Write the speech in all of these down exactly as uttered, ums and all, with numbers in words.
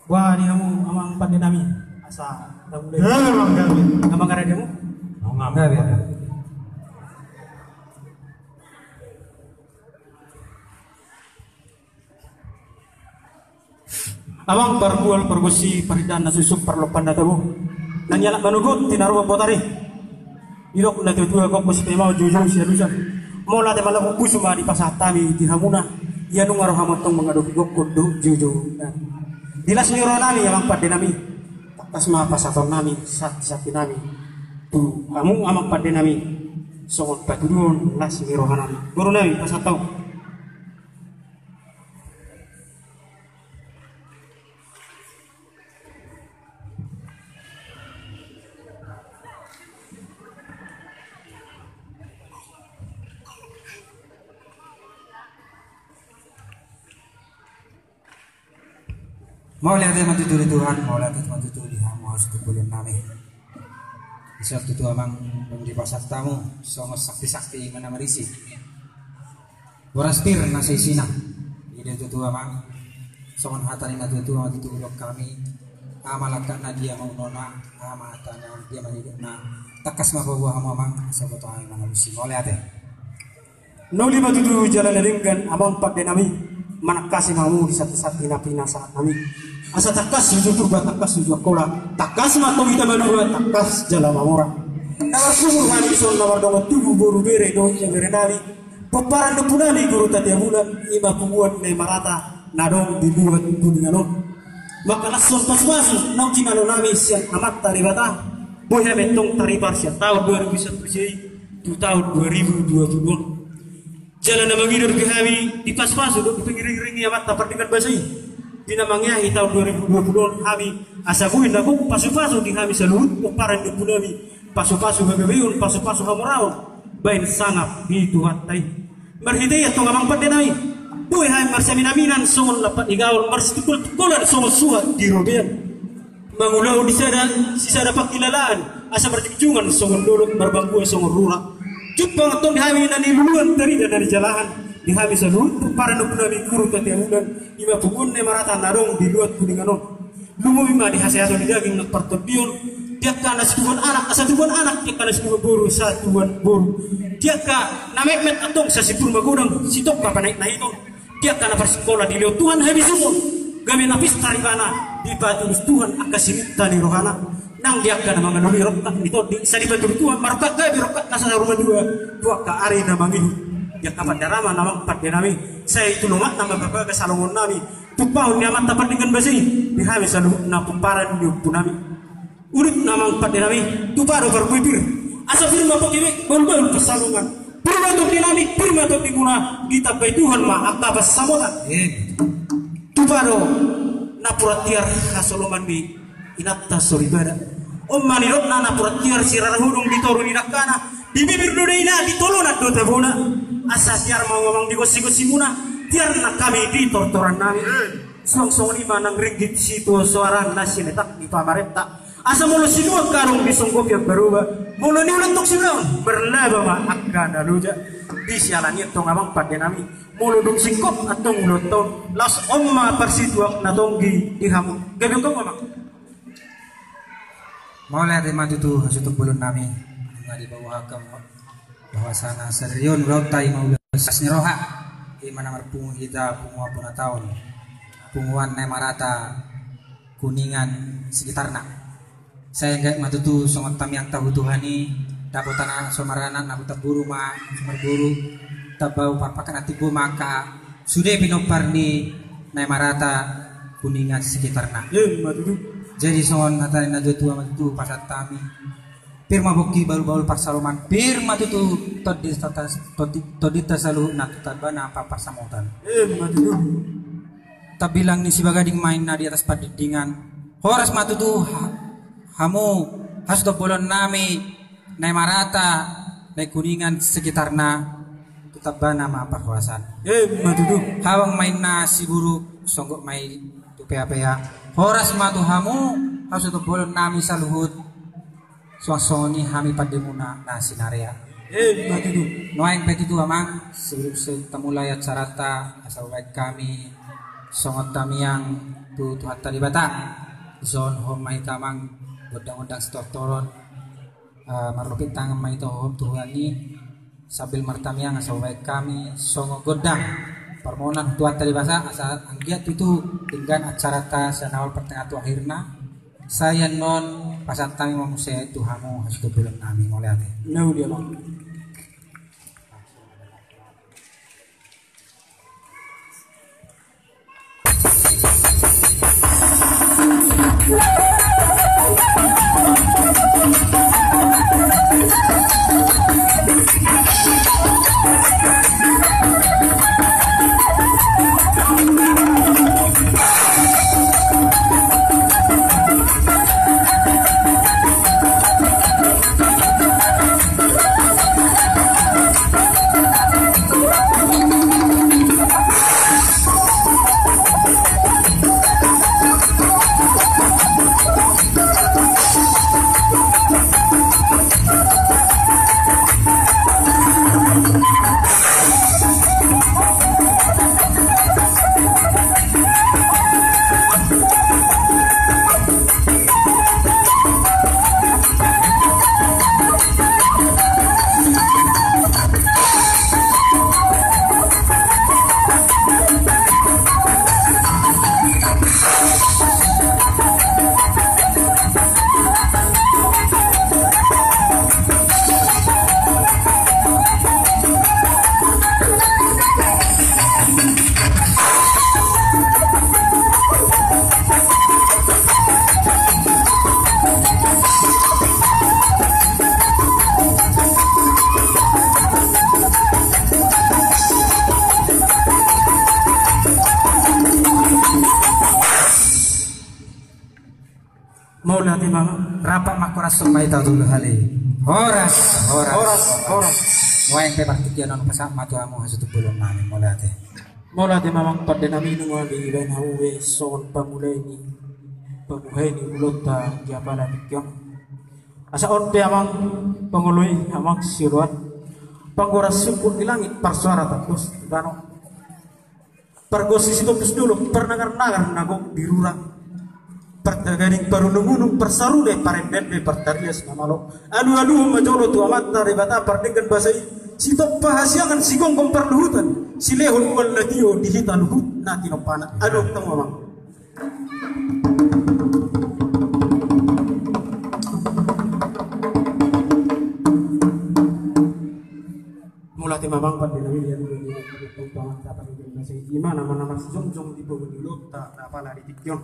Boha di hamu amang pande nami, asa tamulai. Amang pande nami. Amang pande nami. Amang pande nami. Amang pargual pargonsi, parindaan na susuk, parlompan na tabo, na nialap manogot tinaruan botari. Didok na tuatua, gokhon sipaimaon, joujou sialusan. Mauliate, malambok pusu ma dipasahat hami di hamuna. Ia nunga ro hamu antong mangadopi gokhon dohot joujou. Di las ni roha nami amang pande nami, tangkas ma pasahaton nami santisanti nami tu hamu amang pande nami, songon patuduhon las ni roha nami. Boru nami, pasahat hamu. Mauliate ma tutu di Tuhan, mauliate ma tutu di hamu hasuhuton bolon nami. Asa tutu amang, dung dipasahat hamu songon saksisakti i ma na marisi. Boras pir na so isina. I do tutu amang, songon hata ni na tuatua ma tutu, didok hami: Aha ma langkatna, dia ma unokna, aha ma hatana, dia ma nidokna. Tangkas ma paboa hamu amang, asa boto hami mangalusi. Mauliate. Na uli ma tutu jala na denggan amang pande nami, manangkasi ma hamu di santisanti na pinasahat nami. Asa tangkas uju Purba, tangkas uju Angkola, tangkas ma antong hita maduma, tangkas jala mamora. Na marsumur hami dison na mardongan tubu, boru, bere dohot ibebere nami, pomparan ni ompu nami Guru Tatea Bulan, i ma punguan ni Marata na adong di luat Kuningan on. Mangkalashon pasupasu naung jinalo nami sian Amanta Debata, boi hami antong taripar sian taon dua ribu sampulu sia i tu taon dua ribu dua pulu on. Jala na mangidor di hami di pasupasu dohot di pangiringiring ni Amanta Pardenggan Basa i, di na mangeahi taon dua ribu dua pulu on hami, asa boi na gok pasupasu di hami saluhut pomparan ni ompu nami, pasupasu hagabeon, pasupasu hamoraon, baen sangap di Tuhanta i. Marhite i antong amang pande nami, boi hami marsiaminaminan songon lampak ni gaol, marsitungkoltungkolan songon suhat di robean, mangulahon di sada, sisada pangkilalaan, asa marjungjungan songon dolok, marbangkua songon rura. Jumpang antong di hami na niluluan, tarida na nijalahan, di hami saluhut pomparan ni ompu nami Guru Tatea Bulan, i ma punguan ni Marata na adong di luat Kuningan on. Lumobi ma di hasehaton ni daging nang partondion, di angka na situbuan anak asa tubuan anak, di angka na situbuan boru asa tubuan boru, di angka na metmet antong sasibur magodang, sitongka panaitnaiton, di angka na parsikola dilehon Tuhan habisuhon, gabe na pistar ibana, dipatulus Tuhan angka sininta ni rohana. Nang di angka na mangalului rongkap ni tondi, sai dipatulus Tuhan marrongkap gabe rongkapna saur matua tu angka ari na mangihut. Di angka pandaraman amang pande nami, sai tu lomakna ma bagas salongon nami, tumpahon ni Amanta Pardenggan Basa i di hami saluhutna pomparan ni ompu nami. Udutna amang pande nami, tupa do parbue pir, asa pir ma pongki, bahulbahul pansalongan. Pir ma tondi nami, pir ma tondimuna, ditambai Tuhan ma angka pansamotan. Tupa do napuran tiar hasoloman ni inanta soripada. On ma nidokna napuran tiar sirara hudung di toru ni dangkana, di bibir do daina, di tolonan do tabona. Asa tiar ma amang di gonsigonsingmuna, tiar nang hami di tortoran nami. Suang songon i ma nang ringgit sitio soara na sinetak ni pamarenta. Asa molo sinuan gadong disonggopi ambaroba, molo niula antong siulaon, marlaba ma angka na loja. Di siala ni i antong amang pande nami, molo dung singkop antong ulaonta on, laos on ma parsituak na tonggi di hamu. Gabe on hamu amang. Mauliate ma tutu hasuhuton bolon nami. Nunga diboto hamu bahwasana sadari on ulaonta i ma ulaon las ni roha. I ma na marpungu hita punguan bona taon, punguan na i Marata Kuningan sekitarna. Sai anggiat ma tutu songon tamiang tahu Tuhan i, dapotan anak so maranak, dapotan boru ma so marboru, tamba parpakan na timbo ma angka sude pinompar ni na i Marata Kuningan sekitarna. Emma tutu. Jadi songon hata ni na tuatua ma tutu pasahat hami. Pir ma pongki, bahulbahul pansalongan, pir ma tutu tondi, tondi, tondinta saluhutna tu tambana ma parsamotan. Emma tutu. Tabilang ni sibagading ma inna di atas pandingdingan. Horas ma tutu ha-, hamu hasuhuton bolon nami na i Marata, na i Kuningan sekitarna, tu tambana ma parhorasan. Emma tutu. Habang ma inna siburuk, songgop ma i tu peapea. Horas ma tu hamu hasuhuton bolon nami saluhut. Suang songon i hami pandemuna na sinarea. Emma tutu. Nuaeng pe tutu amang, sebelum se-, tamulai acaranta, asa hubaen hami songon tamiang Tu Tuhanta Debata, dison hohom ma hita amang gondang-gondang sitortoron, eh, marlupit tangan ma hita hohom tu Tuhan i, sambil martamiang asa hubaen hami songon gondang parmohonan tu Tuhanta Debata asa anggiat tutu denggan acaranta sian awal partengahan tu akhirna. Sai annon pasahat hami ma muse tu hamu hasuhuton bolon nami, mauliate. Nauli amang. Mauliate ma, rap ma, horas ma hita tu hali. Horas, horas, horas, horas. Nuaeng pe partingkian on pasahat ma tu hamu hasuhuton bolon nami, mauliate. Mauliate ma amang pande nami, nunga dibaen hamu be songon pamulai ni, pamuhai ni ulaonta di apala tingki on. Asa on pe amang pangoloi, amang sioloan, panggoras sungkun di langit, parsoara tandus di tano, pargonsi sitompus dolok, parnagar-nagar na gok di rura, partagading parunung-unung, parsarune parende-ende, partarias na malo. Alu-aluhon ma jolo tu Amanta Debata pardenggan basa i, sitompa hasiangan, sigomgom parluhutan, silehon ual na tio di hita luhut na tinompana. Aluhon hamu amang. Mauliate ma amang pande nami, ia dulu ni paman tapa ni basa i, ima nama-nama sijongjong di pogu ni ulaonta na apala di tingki on.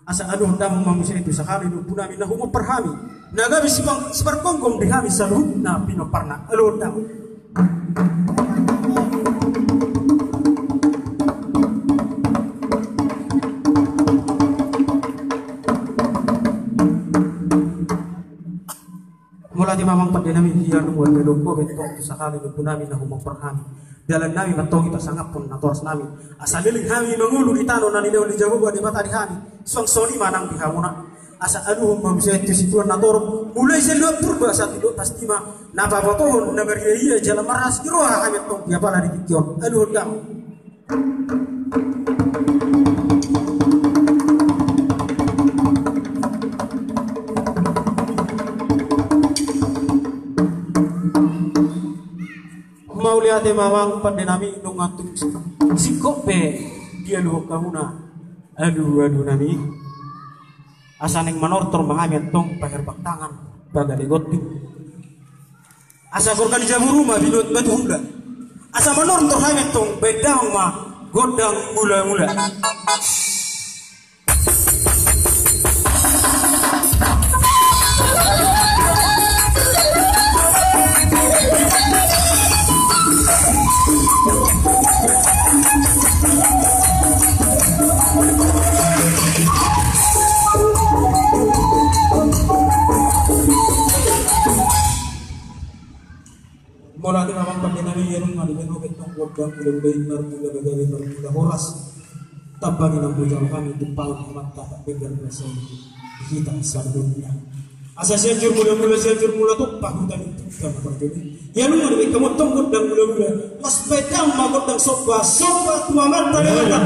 Asa aluhon damang ma muse tu sahali ni ompu nami na humompar hami, na gabe sipang-, sipargomgom di hami saluhutna pinomparna. Aluhon damang. Mauliate ma amang pande nami, ia nunga dialuhon be tong tu sahali ni ompu nami na humompar hami. Dalan nami ma tong dipasangaphon natoras nami, asa leleng hami mangolu di tano na nilehon ni Jahowa Debata di hami. Suang songon i ma nang di hamuna. Asa aluhon ma muse tu situan na torop, mulai sian luat purba sahat tu luat pasti ma, na pabotohon na maria-ria jala marasi roha hami tong di apala di tingki on. Aluhon damang. Mauliate ma amang pande nami, nunga tung singkop be dialuhon hamuna alu-alu nami. Asa naeng manortor ma hami antong paherbang tangan, pagale gondang. Asa gorga ni jabu ruma binuat batu hula. Asa manortor hami antong, baen damang ma gondang mula-mula. Mauliate ma amang pande nami, ia nunga dibaen be tong gondang mula-mula i, marmula bagabe, marmula horas. Tamba ni na hujalo hami, tumpahon Amanta pardenggan basa i di hita saluhutna. Asa Sianjur Mula-mula, Sianjur Mula Tompa, huta ni Tuta na parjolo i. Ia nunga dibaen hamu antong gondang mula-mula, laos baen damang ma gondang somba, somba tu Amanta Debata.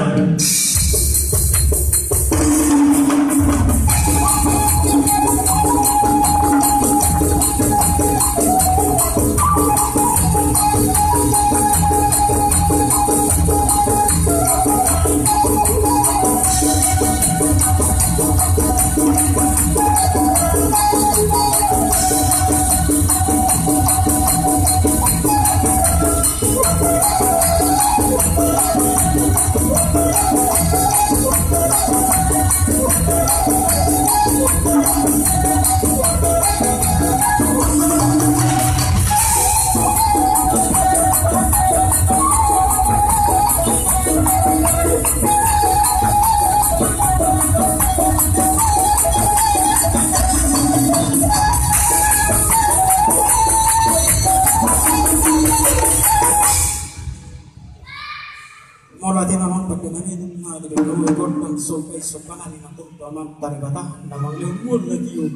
Molo ate na amang pande nami, nunga dibaen gondang somba i, somba nami ma tu Amanta Debata na mangalehon na tio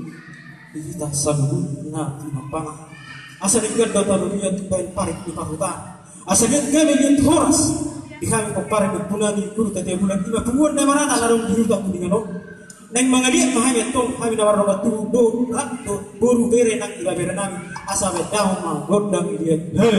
di hita saluhutna. Asa denggan do talu liat baen parik di parhutaan, asa denggan gabe liat horas di hami pomparan ni ompu nami Guru Tatea Bulan, i ma punguan na marana na adong di huta Kuningan on. Naeng mangaliat ma hami antong, hami na mardongan tubu, dohot rap dohot boru, bere nang ibebere nami, asa baen damang ma gondang i liat. He.